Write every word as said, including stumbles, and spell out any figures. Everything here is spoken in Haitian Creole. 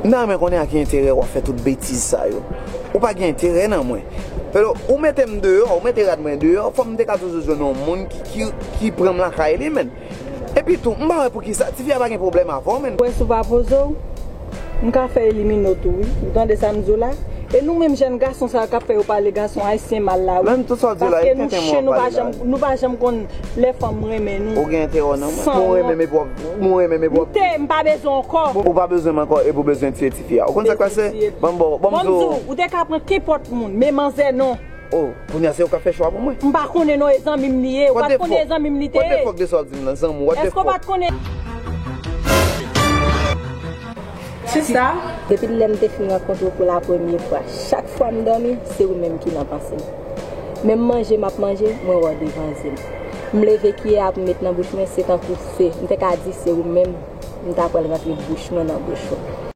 M ta renmen konnen a ki enterè w ap fè tout betiz sa yo. Ou pa gen enterè nan mwen. Pero, ou mete m deyò, ou mete rad mwen deyò, fò m te ka toujou jwenn yon moun ki, ki, ki pran m lakay li, menn. Epi tou, m pa wè poukisa, tifi a pa gen pwoblèm avè w, menn. Ou wè si w pa poze w, m ka fè elimine w tou, wi. Ou tande sa m di w la? E nou menm jèn gason sa yo k ap fè yo pale gason ayisyen mal la, wi. Menm tout sa w di la, paske nou tenten chen, nou pa janm, nou pa janm konn lè fanm renmen nou. Ou gen enterè nan mwen. Pou w renmen m epi w ap, pou w renmen m epi w ap. M te, m pa bezwen w ankò. Ou pa bezwen m ankò epi w bezwen tiye tifi a. Ou konn sa k pase? Ban m ba w, ban m di w. Ou te ka pran kenpòt moun, men manzè non. Oh, kounye a se ou k ap fè chwa pou mwen. M pa konnen non, e zanmi m li ye. Ou pa t konnen e zanmi m li te ye. What the fuck de sa w ap di m nan, zanmi w? What the fuck? Èske w pa t konnen? Sista. Depi lè m te fin rankontre w pou la premye fwa, chak fwa m dòmi, se ou menm ki nan panse m. Menm manje m ap manje, mwen wè w devan zye m. M leve kiyè a pou m met nan bouch mwen, se tankou se, m te ka di se ou menm, m ta pral rantre bouch mwen nan bouch ou.